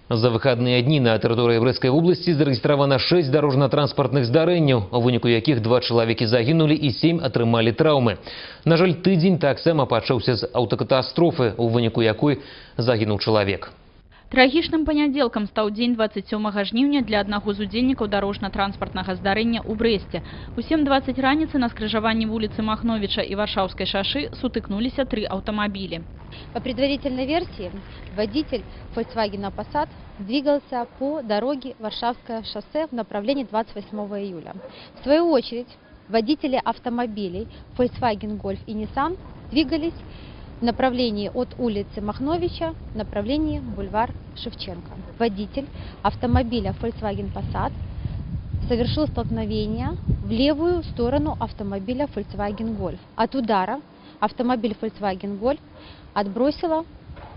За выхадныя дні на тэрыторыі Брэсцкай вобласці зарэгістравана 6 дарожна-транспартных здарэнняў, у выніку якіх 2 чалавекі загінулі і 7 атрымалі траўмы. На жаль, тыдзень таксама пачаўся з аўтакатастрофы, у выніку якой загінуў чалавек. Трагічным панядзелкам стаў дзень 27 жніўня для аднаго з удзельнікаў дарожна-транспартнага здарэння ў Брэсце. У 7:20 раніцы на скрыжаванні вуліцы Махновіча і Варшаўскай шашы сутыкнуліся тры аўтамабілі. По предварительной версии, водитель Volkswagen Passat двигался по дороге Варшавское шоссе в направлении 28 июля. В свою очередь, водители автомобилей Volkswagen Golf и Nissan двигались в направлении от улицы Махновича в направлении бульвар Шевченко. Водитель автомобиля Volkswagen Passat совершил столкновение в левую сторону автомобиля Volkswagen Golf. От удара автомобиль Volkswagen Golf отбросило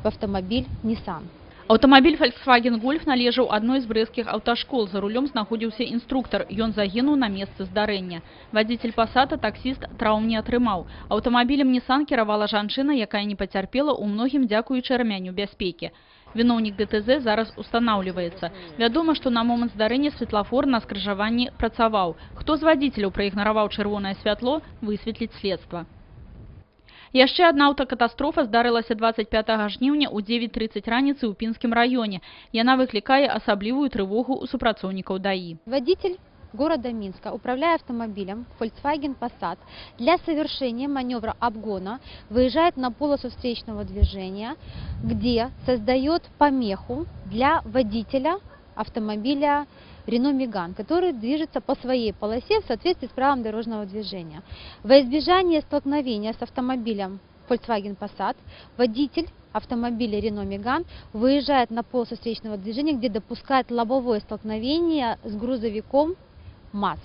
в автомобиль Nissan. Аўтамабіль Volkswagen Golf належаў адной з брэсцкіх аўташкол. За рулём знаходзіўся інструктар. Ён загінуў на месцы здарэння. Вадзіцель Пасата, таксіст, траўм не атрымаў. Аўтамабілем Nissan кіравала жанчына, якая не пацярпела ў многім дзякуючы рамяню бяспекі. Віноўнік ДТЗ зараз устанаўліваецца. Вядома, што на момант здарэння светлафор на скрыжаванні працаваў. Хто з вадзіцеляў праігнараваў чырвонае святло, высветліць следства. Яшчэ адна аўтакатастрофа здарылася 25 жніўня ў 9:30 раніцы ў Пінскім раёне. Яна выклікае асаблівую трывогу ў супрацоўнікаў ДАІ. Водитель города Минска, управляя автомобилем Volkswagen Passat, для совершения маневра обгона выезжает на полосу встречного движения, где создает помеху для водителя автомобиля Renault Megane, который движется по своей полосе в соответствии с правилом дорожного движения. Во избежание столкновения с автомобилем Volkswagen Passat, водитель автомобиля Renault Megane выезжает на полосу встречного движения, где допускает лобовое столкновение с грузовиком МАЗ.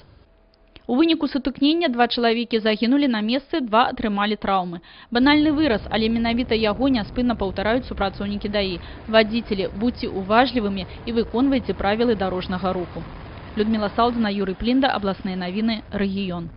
У выніку сутыкнення два чалавекі загінулі на месцы, два атрымалі траўмы. Банальны выраз, але менавіта яго няспынна паўтараюць супрацоўнікі ДАІ. Вадзіцелі, будзьце уважлівымі і выконвайце правілы дарожнага руху. Людміла Салдзіна, Юрый Плінда, абласныя навіны, Рэгіён.